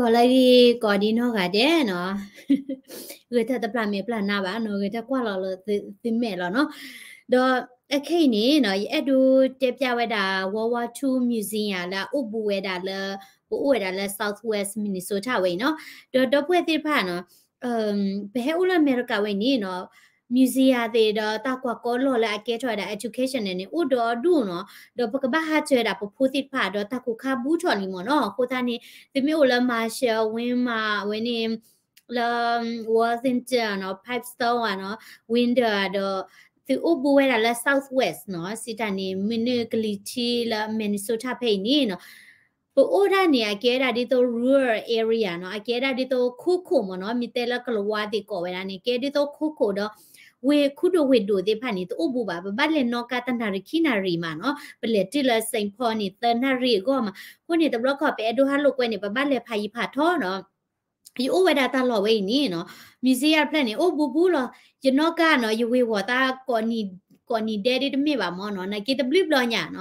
ကီၢ်လၢဂ့ၤ ကီၢ်ဒ်နီၢ်ဂၤဒဲးနီၤ, ဂဲၤထၢၣ်တပျၢ်မဲာ်ပျၢ်နါဘၣ်နီၤ, ဂဲၤထၢၣ်ကွၢ်လီၤလၢသုမဲာ်လီၤနီၤ. ဒီးအခဲအံၤန့ၣ်နီၤ ယအဲၣ်ဒိးတဲပျၢ်ဝဲဒၣ် World War Two Museum လၢအအိၣ်ဘူးဝဲဒၣ်လၢ ပအိၣ်ဝဲဒၣ်လၢ Southwest Minnesota ဝဲအံၤနီၤ. ဒီးဒီပုၢ်ဝဲၢ်သ့ၣ်တဖၣ်နီၤ ပဟဲအိၣ်လၢအမဲရကၤဝဲန့ၣ်နီၤ museum သ့ၣ်ဒီးတၢ်ကွၢ်ကီလီၢ်လၢအကဲထီၣ်ဝဲဒၣ် education န့ၣ်န့ၣ် အိၣ်ဒီးအဒူၣ်နီၤ, ဒီးပကဘၣ်ဟးစၢၤဝဲဒၣ်ပဖိသ့ၣ်တဖၣ် ဒီးတၢ်ကိၢ်ခါဘူးထီၣ်လံမ့ၢ်နီၤ. အဃိသတးန့ၣ် သုမ့ၢ်အိၣ်လၢ Marshall Wilmot ဝဲန့ၣ် လၢ Worthington နီၤ, Pipestone နီၤ, Winder ဒီး သုအိၣ်ဘူးဝဲဒၣ်လၢ Southwest နီၤ, စံးတၢ်န့ၣ် မုၢ်နုာ်ကလံၤထံးလၢ Minnesota ဖဲအံၤန့ၣ်နီၤ ပအိၣ်ဒၣ်န့ၣ် အကဲဒၣ်ဒ်သိး rural area နီၤ, အကဲဒၣ်ဒ်သိး ခိခိၣ်မ့ၢ်နီၤ, မ့ၢ်တဲလၢကလၤဝါသ့ၣ်ကိးဝဲဒၣ်န့ၣ် ကဲဒ်သိးခိခိၣ်ဒီး ဝ့ၢ်ခူဒိၣ်ဝ့ၢ်ဒိၣ်သ့ၣ်တဖၣ်န့ၣ် တအိၣ်ဘူးဘၣ်, ပဘၣ်လဲၤနီၣ်ကါတနၣ်ရံၣ်ခံနၣ်ရံၣ်မးနီၤ, ပလဲၤတုၤလၢ Saint Paul န့ၣ် သၢနၣ်ရံၣ်အဂီၢ်မး. အဃိန့ၣ် တဘျီခီၣ်ပအဲၣ်ဒိးဟးလိာ်ကွဲန့ၣ် ပဘၣ်လဲၤဖးယံၤဖးထီနီၤ ယအိၣ်ဝဲဒၣ်တၢ်လီၢ်ဝဲအံၤန့ၣ်နီၤ, museum တဖျၢၣ်န့ၣ် အိၣ်ဘူးဘူးလီၤ. ယနီၣ်ကါနီၤ, ယဝ့ၤဝီၤသး ကိးနံၤဒဲးဒ်တမ့ၢ်ဘၣ်မ့ၢ်နီၤ, နာ်က့တဘျုးဘျီညါနီၤ.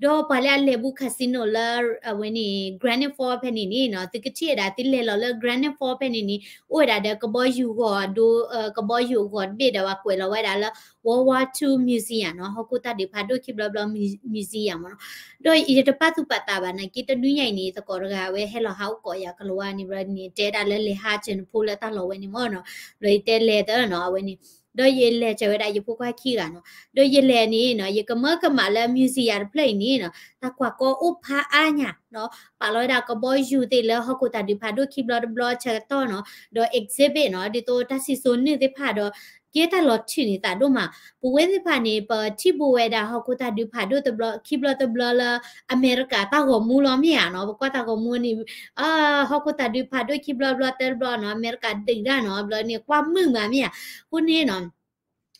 ဒီးပှၤလၢအလဲၤဘူး casino လၢ အဝဲန့ၣ် Granite Falls ဖဲန့ၣ်န့ၣ်နီၤ, သုကထံၣ်ဝဲဒၣ် သုလဲၤလီၤလၢ Granite Falls ဖဲန့ၣ်န့ၣ် အိၣ်ဝဲဒၣ်ဒီးကဘီယူၤဂီၤဒိ, ကဘီယူၤအဂီၤတဘ့ၣ်ဒီး ပှၤကွဲးလီၤဝဲဒၣ်လၢ World War Two Museum နီၤ, ဟီၣ်ခိၣ်တၢ်ဒုးဖးဒိၣ်ခံဘျီဘျီ museum မ့ၢ်နီၤ. ဒီးယတပာ်သူၣ်ပာ်သးဘၣ် နာ်က့တနွံညါအံၤန့ၣ် သကိးတဂၤဝဲဟဲလီၤဟးအိၣ်ကိးယၤကလၤဝါန့ၣ် ဘျီန့ၣ် တဲဒၣ်လၢလဲၤဟးစၢၤနဖိလၢတၢ်လီၢ်ဝဲန့ၣ်မ့ၢ်နီၤ, ဘျီယတဲလဲၤတနီၤအဝဲန့ၣ်, ဒီးယလဲၤစၢၤဝဲဒၣ်ယဖိခွါခံဂၤနီၤ, ဒီးယလဲၤန့ၣ်နီၤ ယကမၢကမၣ်လၢ museum တဖျၢၣ်အံၤန့ၣ်နီၤ တၢ်ကွၢ်ကီအိၣ်ဖးအါညါနီၤ, ပာ်လီၤဝဲဒၣ်ကဘီယူၤသ့ၣ်လၢဟီၣ်ခိၣ်တၢ်ဒုးဖးဒိၣ်ခံဘျီတဘျီဆၢကတီၢ်နီၤ, ဒီး exhibit နီၤ ဒ်သိးတၢ်စံၣ်စိၤနုာ်သ့ၣ်တဖၣ်ဒီး ကဲတၢ်လီၤထုးန့ၢ်သးဒိၣ်မး, ပဝဲသ့ၣ်တဖၣ်န့ၣ် ပထံၣ်ဘူးဝဲဒၣ်ဟီၣ်ခိၣ်တၢ်ဒုးဖးဒိၣ်တဘျီ ခံဘျီတဘျီလၢ အမဲရကၤတၢ်ဂီၤမူလီၤမ့ၢ်ဧါနီၤ, ပကွၢ်တၢ်ဂီၤမူန့ၣ် ဟီၣ်ခိၣ်တၢ်ဒုးဖးဒိၣ်ခံဘျီဘျီတဘျီနီၤ အမဲရကၤဒုးဒၣ်နီၤ ဘျီန့ၣ် ကွၢ်မုာ်မးမ့ၢ်ဧါ, အဃိန့ၣ်နီၤ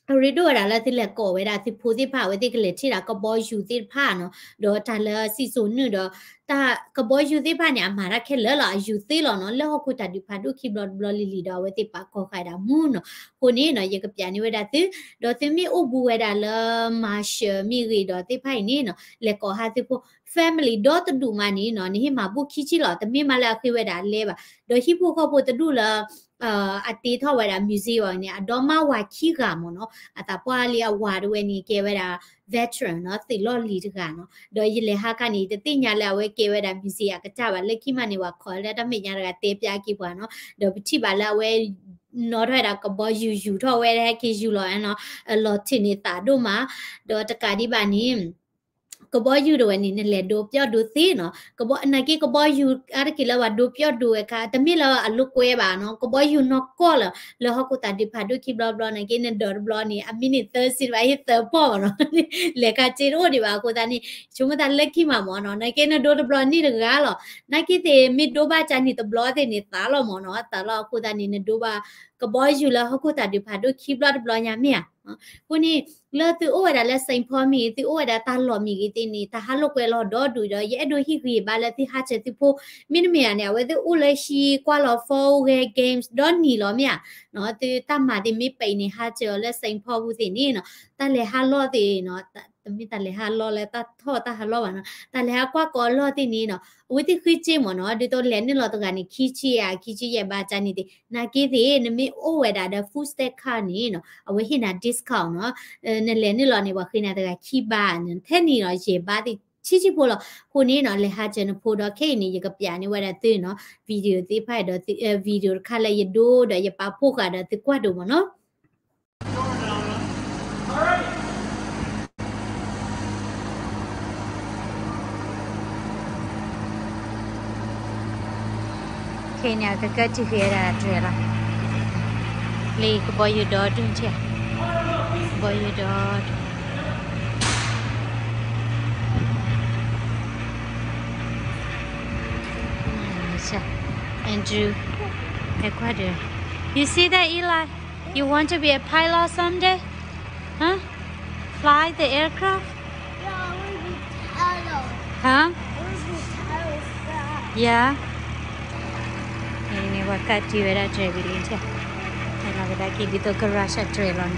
အရ့ဒိၣ်ဝဲဒၣ်လၢသုလဲၤကိးဝဲဒၣ်သုဖိသ့ၣ်တဖၣ် အဝဲသ့ၣ်ကလဲၤထံၣ်ဒၣ်ကဘီယူၤသ့ၣ်တဖၣ်နီၤ, ဒီးတၢ်လၢစံၣ်စိၤနုာ်ဒီး တၢ်ကဘီယူၤသ့ၣ်တဖၣ်န့ၣ် အမၤတၢ်ခဲလၢာ်လီၤ အယူၤသ့လီၤနီၤ, လၢဟီၣ်ခိၣ်တၢ်ဒုးဖးဒိၣ်ခံဘျီတဘျီလံၤလံၤဒီး အဝဲသ့ၣ်ပာ်ကီၢ်ဃာ်ဒၣ်မူနီၤ, အဃိန့ၣ်နီၤ ယကပျးန့ၢ်ဝဲဒၣ်သု, ဒီးသုမ့ၢ်အိၣ်ဘူးဝဲဒၣ်လၢ Marshall မ့ၢ်ဂ့ၤဒီးသ့ၣ်တဖၣ်အံၤန့ၣ်နီၤ လဲၤကိးဟးသုဖိ family ဒီတဒူၣ်မးန့ၣ်နီၤ နဟ့ၣ်မၤဘူၣ်ခံဆံလီၤ, တမ့ၢ်မးလၢအဃ့ဝဲဒၣ်အလဲဘၣ်, ဒီးဟံၣ်ဖိဃီဖိတဒူၣ်လၢ အတ့ထီၣ်ဝဲဒၣ် museum အီၤန့ၣ် အဒီမါဝၤခံဂၤမ့ၢ်နီၤ, အသးပှၢ်လံအဝၤတဝဲန့ၣ် ကဲဝဲဒၣ် veteran နီၤ, သုးလီၢ်လံၤတဂၤနီၤ, ဒီးယလဲၤဟးခါန့ၣ် တသ့ၣ်ညါလၢအဝဲကဲဝဲဒၣ် museum အကစၢ်ဘၣ်, လၢခံမးန့ၣ် ပှၤခိးလၢတၢ်မဲာ်ညါတဂၤတဲပျးက့ၤပှၤနီၤ, ဒီးပထံၣ်ဘၣ်လၢအဝဲ နီၣ်ထီၣ်ဝဲဒၣ်ကဘီယူၤယူၤထီၣ်ဝဲဒၣ်ဟဲက့ၤယူၤလီၤနီၤ, လီၤထုးန့ၢ်သးဒိၣ်မး, ဒီးတကးဒံးဘၣ်န့ၣ် ကဘီယူၤတဝဲန့ၣ် နလဲၤဒိးပျီဒိးသ့နီၤ, နာ်က့ကဘီယူၤအါတက့ၢ်လၢပှၤဒိးပျီဒိးဝဲခါ တမ့ၢ်လၢအလိာ်ကွဲဘၣ်နီၤ, ကဘီယူၤနီၢ်ကီၢ်လၢ လၢဟီၣ်ခိၣ်တၢ်ဒုးဖးဒိၣ်ခံဘျီဘျီ နာ်က့နဒိးတဘျီန့ၣ် အမံးနံးသၢဆံတဘၣ် ဟ့ၣ်သၢပီၢ်ဘၣ်နီၤ, လဲၤခါစ့တအိၣ်ဒံးဘၣ် အဃိသတးန့ၣ် ဆိကမိၣ်သးလၢခံမးမ့ၢ်နီၤ, နာ်က့နဒိးတဘျီန့ၣ်တဂၤလီၤ, နာ်က့သ့ၣ်မ့ၢ်ဒိးဘၣ်ကန့ၣ်တဘျီသ့ၣ်န့ၣ်သးလီၤမ့ၢ်နီၤ, သးလီၤအဃိသတးန့ၣ် နဒိးဘၣ် ကဘီယူၤလၢဟီၣ်ခိၣ်တၢ်ဒုးဖးဒိၣ်ခံဘျီတဘျီညါမ့ၢ်ဧါ အဃိန့ၣ် လၢသုအိၣ်ဝဲဒၣ်လၢ Saint Paul မ့ၢ်ဂ့ၤ သုအိၣ်ဝဲဒၣ်တၢ်လီၢ်မ့ၢ်ဂ့ၤသ့ၣ်န့ၣ် တၢ်ဟးလိာ်ကွဲလီၤဒီဒူၣ်ဒီး ယအဲၣ်ဒိးဟ့ၣ်ဂံၢ်ဘါလၢသုဟးစၢၤသုဖိ, မ့တမ့ၢ်ဧါန့ၣ် အဝဲသ့ၣ်အိၣ်လၢဟံၣ်ကွၢ်လီၤ phone ဂဲၤ games ဒီနံၤလီၤမ့ၢ်ဧါ, သုတၢ်မၤသ့ၣ်မ့ၢ်ပံးန့ၣ် ဟးစၢၤအီၤလၢ Saint Paul ပူၤသ့ၣ်န့ၣ်နီၤ, တၢ်လဲၤဟးလီၢ်သ့ၣ်နီၤ, တမ့ၢ်တၢ်လဲၤဟးလီၢ်လၢတၢ်ထီၣ်တၢ်ဟးလီၢ်ဘၣ်နီၤ, တၢ်လဲၤဟးကွၢ်ကီလီၢ်သ့ၣ်န့ၣ်နီၤ, အဝဲသ့ၣ်ဃ့စ့မ့ၢ်နီၤ, ဒ်သိးလဲၤနုာ်လီၤတဂၤန့ၣ် ခံဆံယဲၢ် ခံဆံယဲၢ်ဘၣ်ကန့ၣ်သ့ၣ် နာ်က့သ့ၣ် နမ့ၢ်အိၣ်ဝဲဒၣ်ဒီး food stamp card န့ၣ်နီၤ အဝဲဟ့ၣ်နၤ discount နီၤ, နလဲၤနုာ်လီၤန့ၣ် ပှၤဃ့နၤတဂၤခံဘၣ်, ထဲန့ၣ်နီၤ ယဲၢ်ဘၣ်သ့ၣ် ဆံဆံဖိလီၤ, အဃိန့ၣ်နီၤ လဲၤဟးစၢၤနဖိဒီး ခဲအံၤန့ၣ် ယကပျးန့ၢ်ဝဲဒၣ်သုနီၤ video သ့ၣ်တဖၣ်ဒီး video တခါလၢယဒိဒီးယပာ်ဖှိၣ်ဃာ်ဒီးသုကွၢ်ဒိၣ်မ့ၢ်နီၤ. ခဲအံၤန့ၣ် အကကၢထံၣ်ဃ့ဝဲဒၣ်တြဲၤလီၤ, လံာ်ကဘီယူၤဒီဒူၣ်ထံၣ်, ကဘီယူၤဒီဒူၣ် Andrew, ဟဲကွၢ်ဒီး, You see that, Eli? You want to be a pilot someday? Huh? Fly the aircraft? Yeah, I want to be pilot. Huh? I want to be pilot. Yeah. န့ၣ် ပှၤကးတံၢ်ဝဲဒၣ်တြဲၤဝံၤလံ, ဟဲလီၤကဒါက့ၤဒ်သိး garage အတြဲၤလီၤန့ၣ်,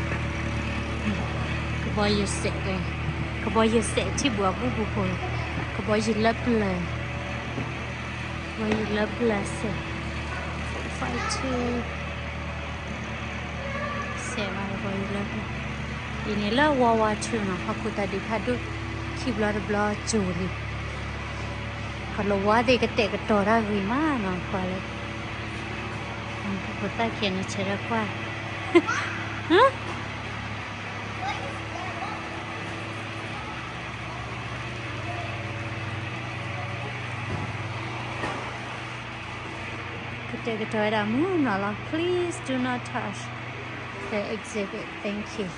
ကဘီယူၤစဲးဝဲ, ကဘီယူၤစဲးထံၣ်ဘူးအဘူၣ်ဘူးဖိ, ကဘီယူၤလၢပျၢၤ ကဘီယူၤလၢပျၢၤစဲး, five two, စဲးဘၣ်ကဘီယူၤလၢပျၢၤ, အံၤန့ၣ်လၢ World War Two နီၤ, ဟီၣ်ခိၣ်တၢ်ဒုးဖးဒိၣ် ခံဘျီတဘျီကၠိၤလံ, ကလၤဝါသ့ၣ်ကတဲာ်ကတီၤတၢ်ဂ့ၤမးနီၤ, ကွၢ်လၢ ဖိသၣ်ခံဂၤန့ၣ် ဆၢထၢၣ်ကွၢ် ကတဲာ်ကတီၤဝဲဒၣ်မုၢ်နီၤလီၤ. Please do not touch the exhibit. Thank you.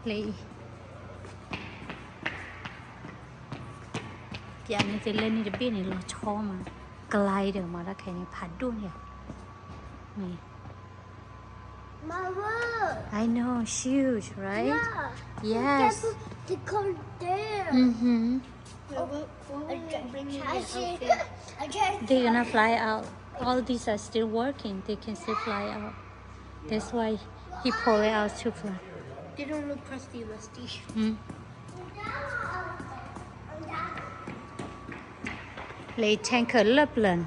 လၢအံၤ ပျးန့ၢ်သုလၢန့ၣ်တဘ့ၣ်န့ၣ် လီၤဆီမး, glider မး တၢ်ခဲအံၤန့ၣ် ဖးဒိၣ်န့ၣ် I know, huge, right? Yeah. Yes. They call there. Mm-hmm. They're gonna fly out. All these are still working. They can still fly out. That's why he pulled it out to fly. They don't look crusty, rusty. လၢ tanker လၢပျၢၤန့ၣ်,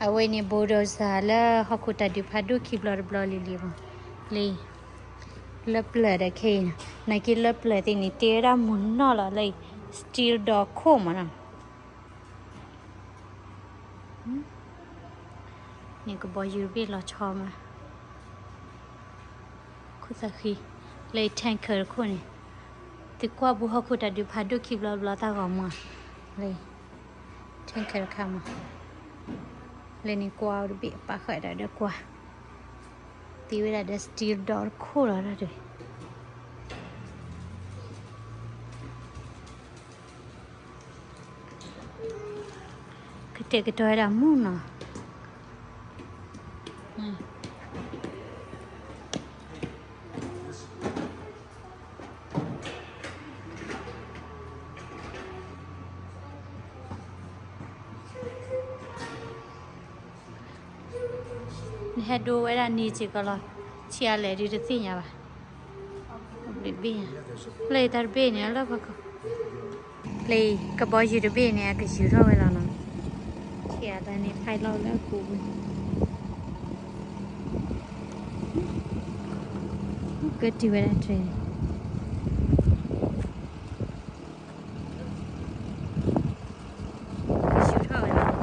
အဝဲန့ၣ် bulldozer လၢဟီၣ်ခိၣ်တၢ်ဒုးဖးဒိၣ်ခံဘျီတဘျီလံၤလံၤမး, လၢ လၢပျၢၤဒီးခဲအံၤန့ၣ်, နာ်က့လၢပျၢၤသ့ၣ်န့ၣ် တ့ဝဲဒၣ်မုၢ်နီၢ်လီၤ, လၢ steel door ခိၣ်မးနီၤ. န့ၣ်ကဘီယူၤတဘ့ၣ်လီၤဆီမး, ခိၣ်သးဃံ, လၢ tanker တခိၣ်န့ၣ်, သုကွၢ်ဘူးဟီၣ်ခိၣ်တၢ်ဒုးဖးဒိၣ်ခံဘျီတဘျီတၢ်ဂီၤမူ, လၢ tanker တခါမး, လၢန့ၣ်ကွၢ်အီၤတဘ့ၣ် ပာ်ဃာ်ဒၣ်ဒီးကွၢ်, တ့ဝဲဒၣ်ဒီး steel door တခိၣ်လီၤဒၣ်တဂ့ၤ. ကတဲာ်ကတီၤဝဲဒၣ်မုၢ်နီၤ. နဟဲဒိဝဲဒၣ်န့ၣ်စ့ၢ်ကီးလီၤ, ဆံးအါလဲၣ်ဒုးတသ့ၣ်ညါဘၣ်, ဘ့ၣ်ညါ, လၢတၢ်တဘ့ၣ်န့ၣ် လၢပှၤက လၢကဘီယူၤတဘ့ၣ်န့ၣ် အကယူၤထီၣ်ဝဲလီၤနီၤ, ဆံးအါတၢ်န့ၣ် ဖျိလီၤလၢအပူၤ, ကတုၤဝဲဒၣ်တြဲၤ ကယူၤထီၣ်ဝဲလီၤ.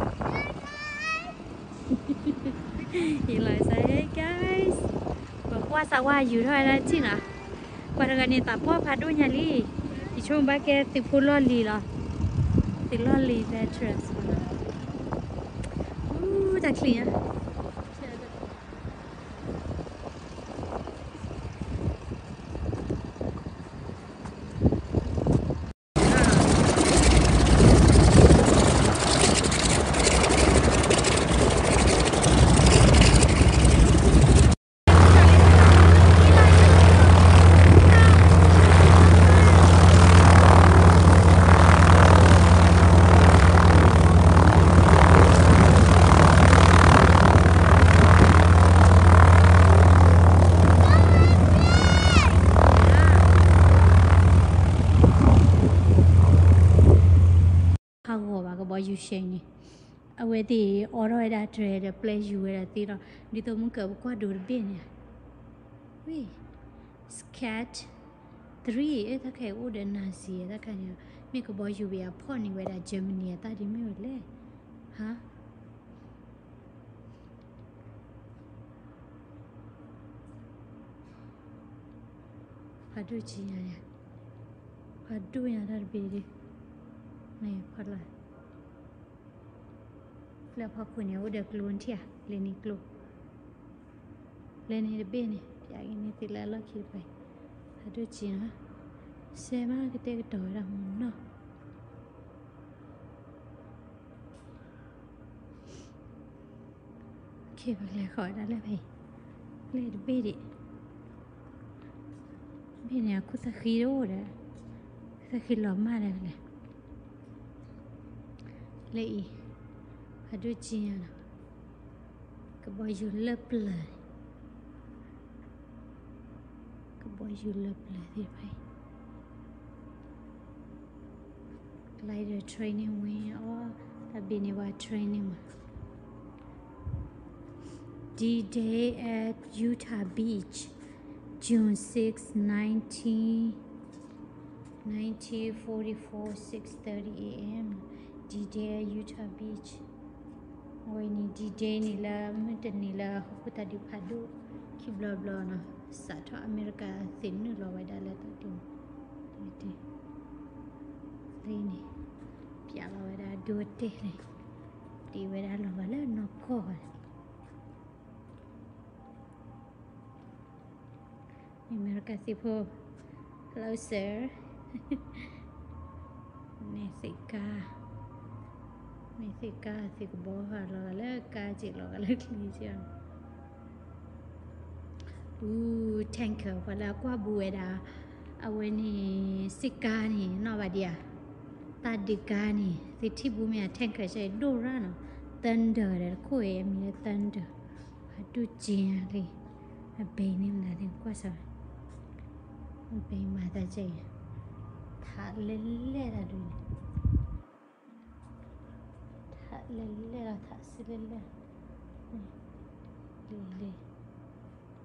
Eliza, hey guys, ပှၤကွၢ်စးဝါယူၤထီၣ်ဝဲဒၣ်ထံၣ်နီၤ, ပှၤတဂၤန့ၣ်သးပှၢ်ဖးဒိၣ်ညါလံ, ယဆိကမိၣ်ဘၣ်ကဲသုးဖိလီၢ်လံၤလီၤ, သုးလီၢ်လံၤ veterans မးနီၤ, အူတၢ်ချံညါ ဟးဂီၤဘၣ်ကဘီယူၤရှဲန့ၣ်, အဝဲသ့ၣ်အိးထီၣ်ဝဲဒၣ်တြဲၤဒီးပျဲယူၤဝဲဒၣ်သ့ဒီး ဒ်သိးမုၢ်ကၢပကွၢ်ဒိတဘ့ၣ်န့ၣ်, ဝံၣ်, Skat three အဲ တၢ်ခဲအံၤအိၣ်ဒီး Nazi တၢ်ခဲအံၤန့ၣ်, မ့ၢ်ကဘီယူၤဝံၤအဖီၣ်န့ၢ်ဝဲဒၣ် Germany အတၢ်ဒ်မ့ၢ်ဝဲလဲၣ်, ဟါ ဖးဒိၣ်ကံညါ, ဖးဒိၣ်ညါတၢ်တဘ့ၣ်ဒ်, မ့ၢ်ဖီလာ်, လၢအဖီခိၣ်န့ၣ် အိၣ်ဒီးကျိနထံၣ်ဧါ, လၢန့ၣ်ကျိ, လၢန့ၣ်တဘ့ၣ်န့ၣ် ပျးက့ၤန့ၢ်သုလၢအလီၢ်ခံတဖၣ်, ဖးဒိၣ်ကံနီၤ, စဲမးကတဲာ်ကတီၤဝဲဒၣ်မုၢ်နီၤ ခ့ပကလဲၤဃီၤဝဲဒၣ်လၢဖဲအံၤ, လၢတဘ့ၣ်ဒံး, ဘ့ၣ်န့ၣ် အခိၣ်သၣ်ဃံတအိၣ်ဒီး, ခိၣ်သၣ်ဃံလီၤမၢ်ဒီးဖဲလဲၣ်, လၢအံၤ, ဖးဒိၣ်ကံညါနီၤ, ကဘီယူၤလၢပျၢၤ, ကဘီယူၤလၢပျၢၤသ့ၣ်တဖၣ်အံၤ Glider training ဝဲအီၤ, တၢ်ဘ့ၣ်န့ၣ်ဝဲ training မး. D-Day at Utah Beach, June six, nineteen, nineteen forty-four, six thirty a m. D-Day at Utah Beach. အဝဲန့ၣ် D-Day န့ၣ်လၢ မုၢ်တနံၤလၢဟီၣ်ခိၣ်တၢ်ဒုးဖးဒိၣ်ခံဘျီဘျီနီၤ, စးထီၣ်အမဲရကၤသ့ၣ်နုာ်လီၤဝဲဒၣ်လၢတၢ်ဒုး လၢန့ၣ် ပျးလီၤဝဲဒၣ်ဒိတဲာ်န့ၣ်, တ့ဝဲဒၣ်လီၤဂာ်လၢနီၢ်ကီၢ်ဂၤန့ၣ်, အမဲရကၤသ့ၣ်ဖိ, Hello sir. န့ၣ်သ့ၣ်ကါ, န့ၣ်သ့ၣ်ကါသ့ၣ်ကဘီ ဟးလီၤဂာ်လၢကါက့ၤလီၤဂာ်လၢချံက့ၤ အူ tanker ပှၤလၢအကွၢ်ဘူးဝဲဒၣ်, အဝဲန့ၣ် စ့ၢ်ကါန့ၣ် နီၣ်ဘၣ်ဒံးဧါ, တၢ်ဒုးကါန့ၣ် သုထံၣ်ဘူးမ့ၢ်ဧါ, tanker ဆၢဒိၣ်ရၣ်နီၤ, thunder ဒီးတခိၣ်အံၤ အမံၤလၢ thunder, ဖးဒိၣ်က့ၤလံ, အဘဲန့ၣ်မနုၤသ့ၣ် ကွၢ်စၢ်ဝဲ, အဘဲမၤသးကဲအံၤ, ထးလဲၢ်လဲၢ်တၢ်ဒုးန့ၣ် ထးလဲၢ်လဲၢ်လီၤ, ထးစံလဲၢ်လဲၢ်, လံၤလံ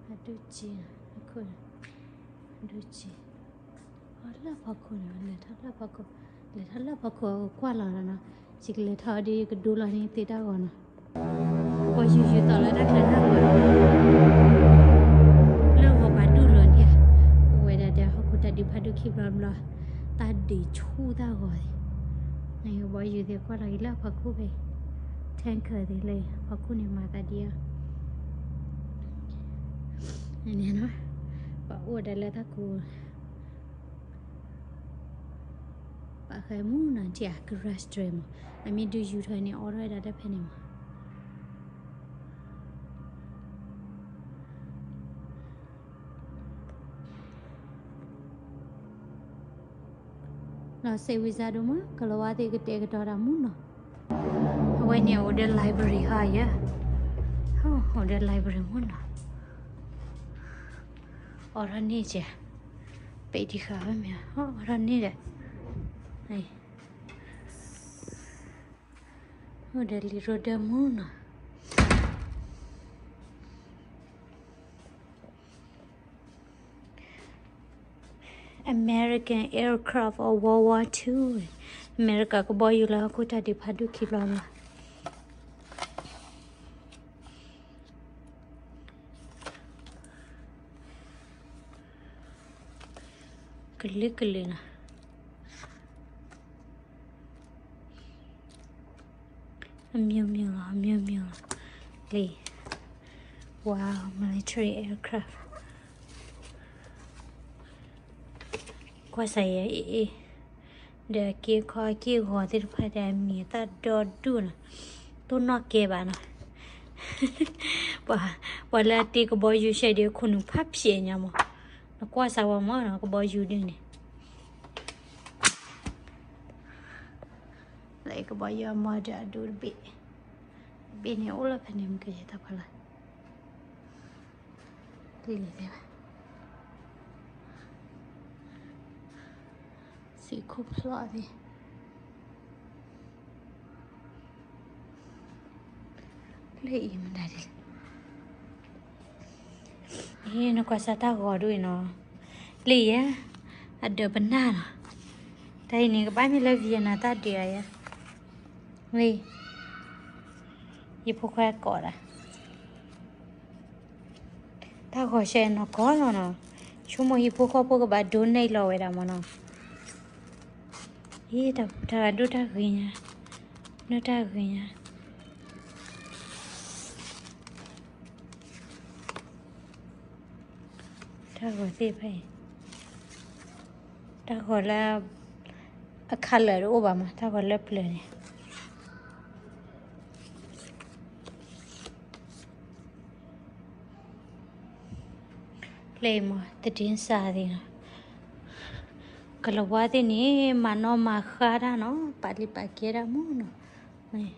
ၤ, အဒိၣ်က့ၤ, အခိၣ်, အဒိၣ်က့ၤ, အလၢၢ်ဖီခိၣ်န့ၣ် လဲၤထီၣ်လၢၢ်ဖီခိၣ်, လဲၤထီၣ်လၢၢ်ဖီခိၣ်အကကွၢ်လီၤနီၤ, ယကလဲၤထီၣ်ဒ်ကဒိလီၤန့ၣ်သ့တၢ်ဂီၤနီၤ ပှၤယူၤယူၤသီးလၢတၢ်ကျဲၤတၢ်ဂီၤ, လၢဂီၤပှၤဒူၣ်လီၤန့ၣ်ဧါ, အိၣ်ဝဲဒၣ်ဒီးဟီၣ်ခိၣ်တၢ်ဒုးဖးဒိၣ်ခံဘျီဘျီ, တၢ်ဒုးဆူၣ်တၢ်ဂီၤန့ၣ်, ကဘီယူၤသ့ၣ်ကွၢ်လီၤက့ၤလၢအဖီခိၣ်ဖဲ, tanker သ့ၣ်လၢ ဖီခိၣ်န့ၣ်မၤသးဒ်အံၤ, န့ၣ်နီၤ, ပှၤအိၣ်ဝဲဒၣ်လၢတၢ်ကူ ပာ်ဃဲမူနီၤ ထံၣ်ဧါ garage door မး, အမ့ၢ်ဒုးယူၤထီၣ်န့ၣ် အိးထီၣ်ဝဲဒၣ်တၢ်ဖဲန့ၣ်မး, ဒီးစဲးဝံၤစၢ်ဒိၣ်မး ကလီၤဝါသ့ၣ်ကတဲာ်ကတီၤတၢ်မူနီၤ, အဝဲန့ၣ်အိၣ်ဒီး library ဟါယၤ, အိၣ်ဒီး library မူနီၤ, အိးထီၣ်န့ၢ်ကဲ, ပဲာ်တံၢ်ဃာ်ဝဲမ့ၢ်, အိးထီၣ်န့ၢ်ဒီး အိၣ်ဒီးလံာ်ရိဒၢမူနီၤ, American aircraft of World War Two, အမဲရကၤကဘီယူၤလၢဟီၣ်ခိၣ်တၢ်ဒုးဖးဒိၣ်ခံဘျီလီၤ. ကလုာ်ကလုာ်နီၤ, အမျိုးမျိုးလီၤ, အမျိုးမျိုးလီၤ, လံာ်, wow, military aircraft, ကွၢ်စၢ်ယဲအံၤ, ဒီးက့ခီက့ဂီၤသ့ၣ်တဖၣ်ဒီးအမံၤအသၣ်ဒီဒူၣ်နီၤ, တိၢ်နီၣ်ကဲဘၣ်နီၤ, ပှၤလၢအတ့ကဘီယူၤဆဲးဒီးခိၣ်နူာ်ဖးဖျဲးညါမး, နကွၢ်စၢ်ဝဲမးနီၤ ကဘီယူၤဒ်န့ၣ် လၢကဘီယူၤအမီဒီးအဒိတဘ့ၣ်, တဘ့ၣ်န့ၣ်အိၣ်လၢဖဲန့ၣ် မ့ၢ်ကယဲၢ်တၢ်ဖီလာ်, လံာ်သ့ၣ်ဘၣ်, စံးခိၣ်ဖျီၣ်သ့ၣ်, လၢအံၤမတၤဒ်လဲၣ်, အ့ နကွၢ်စၢ်တၢ်ဂီၤဒ်အံၤနီၤ, လံာ်ယဲ, အဒၢးပနၢ်နီၤ, တၢ်အံၤန့ၣ် ကဘၣ်မ့ၢ်လၢ Vietnam တၢ်ဒုးဧါယဲ, လံာ်, ယဖိခွါကိးဒၣ် တၢ်ဂီၤဆဲးနီၢ်ကီၢ်လီၤနီၤ, ဆိကမိၣ်ဟံၣ်ဖိဃီဖိကဘၣ် donate လီၤဝဲဒၣ်မးနီၤ, အ့ တၢ်ဒိၣ်တၢ်ဂ့ၤညါ, ဒိၣ်တၢ်ဂ့ၤညါ, တၢ်ဂီၤသ့ၣ်ဖဲအံၤ, တၢ်ဂီၤလၢ အ color တအိၣ်ဘၣ်မး တၢ်ဂီၤလၢပျၢၤန့ၣ် လၢအံၤမး သတင်းစာသ့ၣ်နီၤ, ကလီၤဝါသ့ၣ်န့ၣ် မၤနီၣ်မၤဃါတၢ်နီၤ ပာ်လံာ်ပာ်ကဲတၢ်မးနီၤ,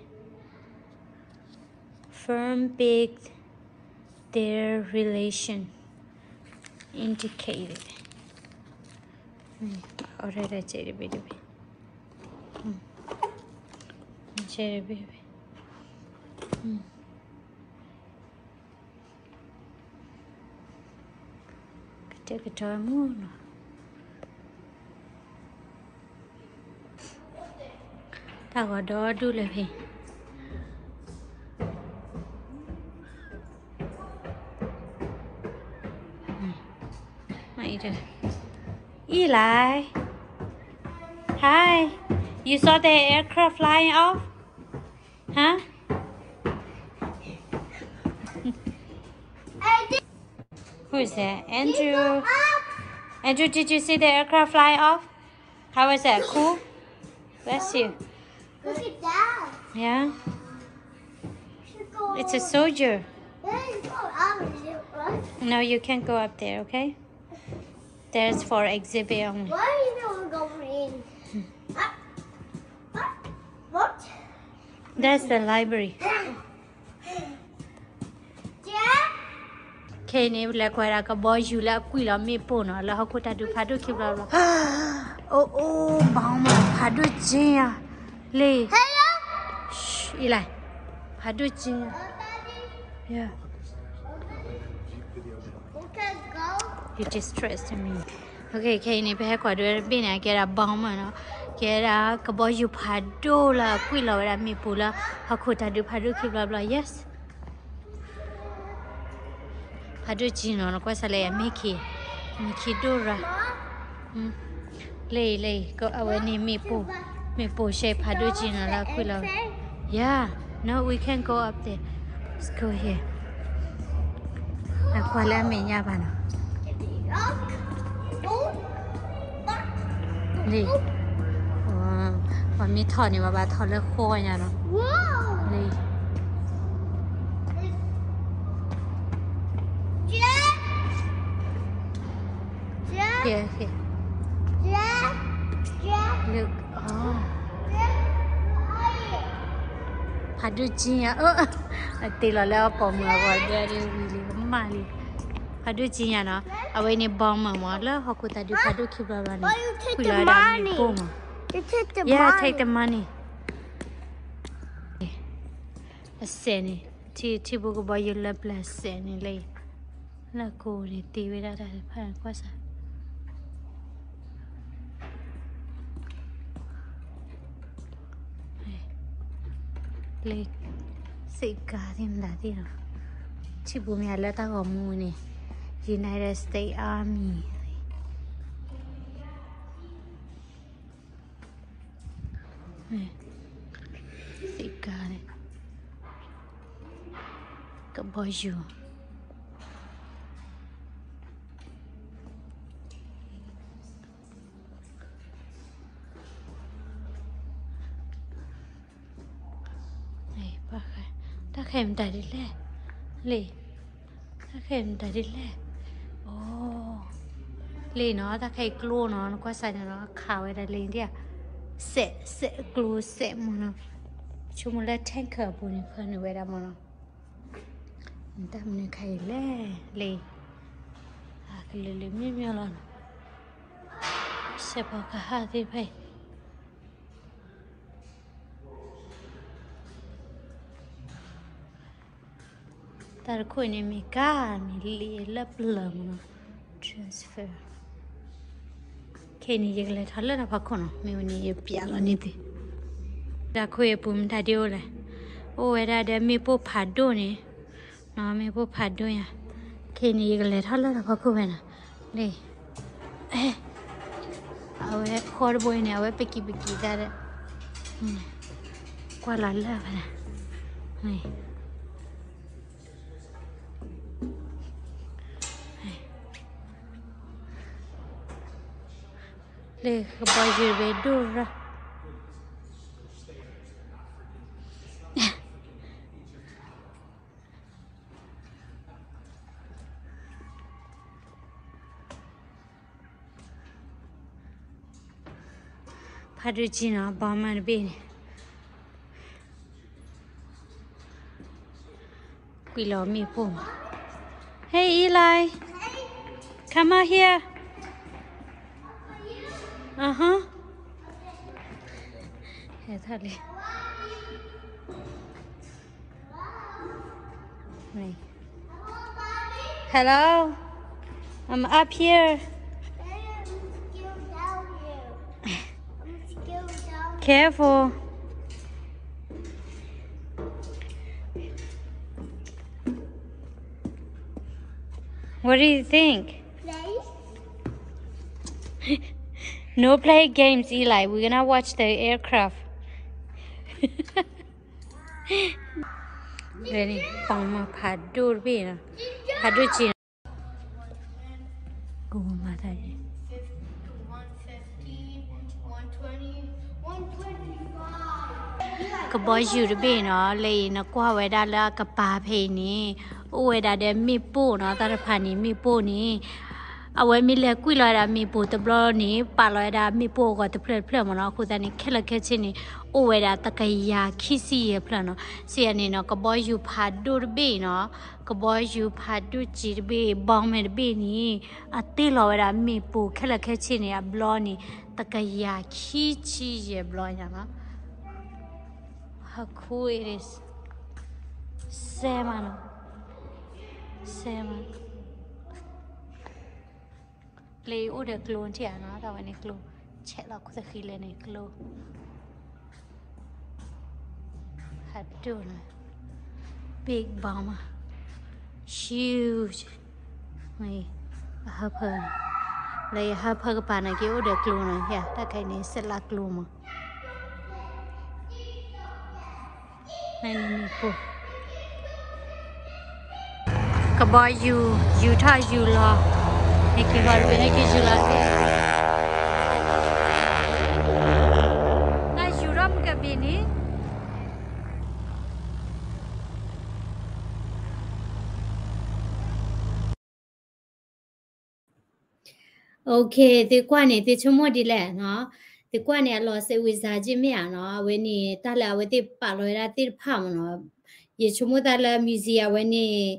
firm picked their relation indicated, အီၤတၢ်တဘ့ၣ်တဘ့ၣ် Cherry baby. ကတဲာ်ကတီၤမူနီၤ, တၢ်ဂီၤဒီဒူၣ်လၢဖဲ Eli, hi. You saw the aircraft flying off? Huh? Who is that? Andrew. Andrew, did you see the aircraft fly off? How was that? Cool? Bless you. Look at that. Yeah. It's a soldier. No, you can't go up there, okay? There's for exhibit only. Why are you not going in? What? That's the library. ခဲအံၤန့ၣ် ပလဲၤကွၢ်ဒၣ်ကဘီယူၤလၢအကွံာ်လီၤမ့ၣ်ပိၢ်နီၤ, လၢဟီၣ်ခိၣ်တၢ်ဒုးဖးဒိၣ်ခံဘျီဘျီ, အိၣ်အိၣ် ဘီမး ဖးဒိၣ်ကၠ့ညါ, လ့ၣ်, အံၤလဲၣ်, ဖးဒိၣ်ကၠ့ညါ, yeah, you distracted me. Okay, ခဲအံၤန့ၣ် ပဟဲကွၢ်ဒိးတဘ့ၣ်န့ၣ် ကဲဒၣ် bomber နီၤ, ကဲဒၣ်ကဘီယူၤဖးဒိၣ်လၢအကွံာ်လီၤဝဲဒၣ်မ့ၣ်ပိၢ်လၢဟီၣ်ခိၣ်တၢ်ဒုးဖးဒိၣ်ခံဘျီဘျီ, yes. ဖးဒိၣ်ကၠ့နီၤ, နကွၢ်စးလဲၣ် မ့ၢ်ခံ, မ့ၢ်ခံဒိၣ်ရၤ, လၢအံၤ လၢအံၤ အဝဲန့ၣ်မ့ၣ်ပိၢ်, မ့ၣ်ပိၢ်ရှဲဖးဒိၣ်ကၠ့နီၤလၢအကွံာ်လီၤ, yeah, no, we can't go up there, let's go here. နကွၢ်လၢအမဲာ်ညါဘၣ်နီၤ, လံ, ပှၤမ့ၢ်ထီၣ်န့ၣ် ပှၤဘၣ်ထီၣ်လၢဃီညါနီၤ, လံ, here, here, look, ဖးဒိၣ်ကၠ့ညါ, အတ့လီၤလၢအပိာ်မုၣ်အဂီၢ် ဒၢဒၢဝံၤလံ ကမၣ်လံ, ဖးဒိၣ်ကၠ့ညါနီၤ, အဝဲန့ၣ် bomber မး လၢဟီၣ်ခိၣ်တၢ်ဒုးဖးဒိၣ်ခံဘျီဘျီန့ၣ်, ကွံာ်လီၤဝဲဒၣ်မ့ၣ်ပိၢ်မး, yeah, take the money, အစဲးန့ၣ်, ထံ, ထံဖိကဘီယူၤလၢပျၢၤစဲးန့ၣ်လၢ, လၢကိးန့ၣ်တ့ဝဲဒၣ်တၢ်တဖၣ်န့ၣ်ကွၢ်စး လၢ, စ့းကၤသ့ၣ်မတၤသ့ၣ်နီၤ, ထံပူၤမ့ၢ်လၢတၢ်ဂီၤမူန့ၣ်, United States Army စ့းကၤန့ၣ်, ကဘီယူၤ တၢ်ခဲအံၤမတၤဒ်လဲၣ်, လံ, တၢ်ခဲအံၤမတၤဒ်လဲၣ်, အိ, လံနီၤ, တၢ်ခဲအံၤကျိနီၤ, နကွၢ်စးန့ၣ်နီၤ, ခးဝဲဒၣ်လံဒၣ်, စဲး, စဲးကျိစဲးမးနီၤ, ဆိကမိၣ်လၢ tanker အပူၤန့ၣ် ဖၢနုာ်ဝဲဒၣ်မးနီၤ, နတၢ်မနုၤခါအံၤလဲၣ်, လံ, ကလုာ်လုာ်မ့ၢ်မ့ၢ်လီၤနီၤ, စဲးဖီကဟၣ်သ့ၣ်တဖၣ်အံၤ တၢ်တခိၣ်အံၤန့ၣ်မ့ၢ်ကါ, မ့ၢ်လံလၢပျၢၤမးနီၤ, transfer, ခဲအံၤန့ၣ် ယကလဲၤထီၣ်လၢတၢ်ဖီခိၣ်နီၤ, မ့ၢ်ဝဲန့ၣ် ယပျးလီၤန့ၢ်သု, တၢ်ခိၣ်အံၤအပူၤမတၤဒ်အိၣ်လဲၣ်, အိၣ်ဝဲဒၣ်ဒီးမ့ၣ်ပိၢ်ဖးဒိၣ်န့ၣ်, နီၤ, မ့ၣ်ပိၢ်ဖးဒိၣ်ညါ, ခဲအံၤန့ၣ် ယကလဲၤထီၣ်လၢတၢ်ဖီခိၣ်ဖဲနီၤ, လံ အဝဲဃီတဘိအံၤန့ၣ် အဝဲပကံၤပကံၤတၢ်ဒီး ကွၢ်လီၤလၢဖဲန့ၣ် လၢကဘီယူၤဝဲဒိၣ်ရၣ် ဖးဒိၣ်ကံနီၤ ဘီမုၢ်တဘ့ၣ်န့ၣ် ကွံာ်လီၤမ့ၣ်ပိၢ်မး Hey Eli, come out here. Uh-huh. လီၤ. Hello, I'm up here. Careful. What do you think? Play? No play games, Eli. We're gonna watch the aircraft. Ready? ပီမၤဖးဒိၣ်တဘ့ၣ်နီၤ, ဖးဒိၣ်က့ၤနီၤ, ကမၤတၢ်အံၤ ကဘီယူၤတဘ့ၣ်နီၤ, လၢအံၤနကွၢ်ဝဲဒၣ်လၢအကပၤဖဲအံၤန့ၣ်, အိၣ်ဝဲဒၣ်ဒီးမ့ၣ်ပိၢ်နီၤ, တၢ်တဖၣ်န့ၣ်မ့ၣ်ပိၢ်န့ၣ်, အဝဲမ့ၢ်လဲၤကွံာ်လီၤဝဲဒၣ်မ့ၣ်ပိၢ်တဘျီန့ၣ် ပာ်လီၤဝဲဒၣ်မ့ၣ်ပိၢ်အဂီၤတဖျၢၣ်တဖျၢၣ်မ့ၢ်နီၤ, အဃိသတးန့ၣ် ခဲလၢာ်ခဲဆ့န့ၣ် အိၣ်ဝဲဒၣ်တကယၤခံဆံယဲၢ်ဖျၢၣ်နီၤ, စံးယၤန့ၣ်နီၤ, ကဘီယူၤဖးဒိၣ်တဘ့ၣ်နီၤ, ကဘီယူၤဖးဒိၣ်က့ၤတဘ့ၣ် bomber တဘ့ၣ်န့ၣ်, အတ့ၢ်လီၤဝဲဒၣ်မ့ၣ်ပိၢ်ခဲလၢာ်ခဲဆ့န့ၣ် အဘျီန့ၣ် တကယၤခံဆံယဲၢ်ဘျီညါနီၤ. How cool it is. စဲမးနီၤ, စဲမး, လၢအံၤအိၣ်ဒီးကျိထံၣ်ဧါနီၤ, တၢ်ဝဲန့ၣ်ကျိ, ဆဲးလီၤခိၣ်သဃံလဲၣ်န့ၣ်ကျိ, ဖးဒိၣ်နီၤ, big bomber, huge. အဟၢဖၢ, လၢယဟၢဖၢကပၤနာ်က့အိၣ်ဒီးကျိနီၤ, တၢ်ခဲအံၤန့ၣ် စဲးလီၤကျိမး. နမ့ၢ်ပိၢ်, ကဘီယူၤ, ယူၤထီၣ်ယူၤလီၤ, နက့ၤဂီၤတဘ့ၣ် နက့ၤယူၤလီၤ, နယူၤထီၣ်မုၢ်ကဘ့ၣ်န့ၣ် Okay, သုကွၢ်န့ၣ် သုဆိကမိၣ်ဒ်လဲၣ်နီၤ, သုကွၢ်န့ၣ် အလီၤစိတ်ဝင်စားက့မ့ၢ်ဧါနီၤ, အဝဲန့ၣ် တၢ်လၢအဝဲသ့ၣ်ပာ်လီၤဝဲဒၣ်သ့ၣ်တဖၣ်မ့ၢ်နီၤ, ယဆိကမိၣ်တၢ်လၢ museum အဝဲန့ၣ်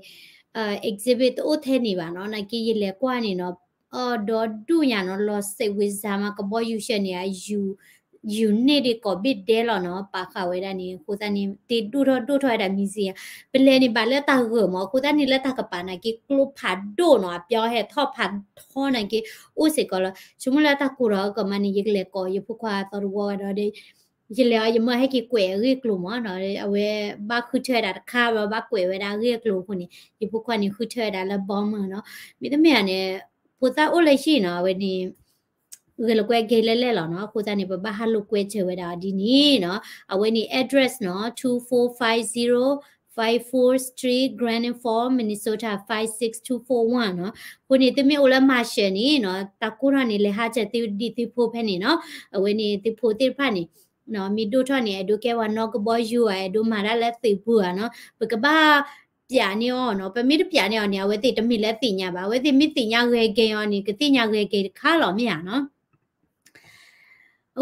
exhibit တအိၣ်ထဲန့ၣ်ဘၣ်နီၤ, နာ်က့ယလဲၤကွၢ်န့ၣ်နီၤ, အီၣ်ဒီဒူၣ်ညါနီၤ, လီၤစိတ်ဝင်စားမး, ကဘီယူၤဆဲးန့ၣ် ယူၤန့ၢ်ဒံး ကိးဘ့ၣ်ဒဲးလီၤနီၤ, ပာ်ဃာ်ဝဲဒၣ်န့ၣ်, အဃိသတးန့ၣ် တ့ဒိၣ်ထီၣ်ဒိၣ်ထီၣ်ဝဲဒၣ် museum, ပလဲၤန့ၣ်ဘၣ်လၢတၢ်ဂၢၢ်မး, အဃိသတးန့ၣ်လၢတၢ်ကပၤနာ်က့ကျိဖးဒိၣ်နီၤ, အပျီဟဲထီၣ်ဖးထီနာ်က့အိၣ်စ့ၢ်ကီးလီၤ, ဆိကမိၣ်လၢတၢ်ကိၢ်ဒီးကမၤန့ၣ် ယကလဲၤကိးယဖိခွါသီတဝီဝဲဒီး ယလဲၤအီၤ ယမၢဟဲက့ၤကွဲးအဂ့ၢ်အကျိၤမး, အဝဲဘၣ်ဃုထၢဝဲဒၣ်တခါ ဘၣ်ကွဲးဝဲဒၣ်အဂ့ၢ်အကျိၤအဃိန့ၣ် ယဖိခွါန့ၣ်ဃုထၢဝဲဒၣ်လၢ bomber နီၤ, မ့တမ့ၢ်ဧါန့ၣ် ဖိသၣ်အိၣ်လၢဟံၣ်နီၤ, အဝဲန့ၣ် ဂဲၤလိာ်ကွဲက့ၤလဲၣ်လဲၣ်လီၤနီၤ, အဃိသတးန့ၣ် ပဘၣ်ဟးလိာ်ကွဲစၢၤဝဲဒၣ်အီၤဒ်န့ၣ်နီၤ, အဝဲန့ၣ် address နီၤ, two four five zero Five Fourth Street, Granite Falls, Minnesota five six two four one နီၤ, အဃိန့ၣ် သုမ့ၢ်အိၣ်လၢ Marshall န့ၣ်နီၤ, တၢ်ကိၢ်ထီၣ်န့ၣ် လဲၤဟးစၢၤသုဒ်သုဖိဖဲန့ၣ်နီၤ, အဝဲန့ၣ်သုဖိသ့ၣ်တဖၣ်န့ၣ် မ့ၢ်ဒိၣ်ထီၣ်န့ၣ် အဲၣ်ဒိးကဲဝဲနီၣ်ကဘီယူၤဧါ, အဲၣ်ဒိးမၤတၢ်လၢသုးပူၤဧါနီၤ, ပကဘၣ်ပျးန့ၢ်အီၤနီၤ, ပမ့ၢ်တပျးန့ၢ်အီၤန့ၣ် အဝဲသ့ၣ်တမ့ၢ်လၢသ့ၣ်ညါဘၣ်, အဝဲသ့ၣ်မ့ၢ်သ့ၣ်ညါဂဲၤက့ၤအီၤန့ၣ် ကသ့ၣ်ညါဂဲၤက့ၤတခါလီၤ မ့ၢ်ဧါနီၤ.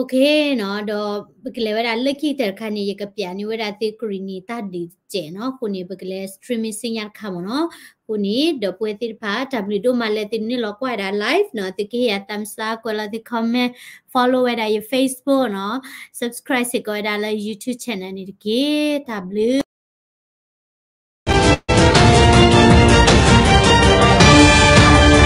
Okay နီၤ, ဒီးပကလဲၤဝဲဒၣ်လၢခံကတၢၢ်တခါန့ၣ် ယကပျးန့ၢ်ဝဲဒၣ်သုကရံၣ်နံၤတၢ်ဒုးစဲးနီၤ, အဃိန့ၣ် ပကလဲၤ streaming ဆူညါတခါမ့ၢ်နီၤ, အဃိန့ၣ် ဒီပုၢ်ဝဲၢ်သ့ၣ်တဖၣ် တၢ်ဘျုးဒိၣ်မးလၢသုနုာ်လီၤကွၢ်ဝဲဒၣ် live နီၤ, သုကဟ့ၣ်ယၤ thumbs up, ကွဲးလီၤသု comment, follow ဝဲဒၣ်ယ Facebook နီၤ, subscribe စ့ၢ်ကီးဝဲဒၣ်လၢ YouTube channel န့ၣ်တက့ၢ်. တၢ်ဘျုး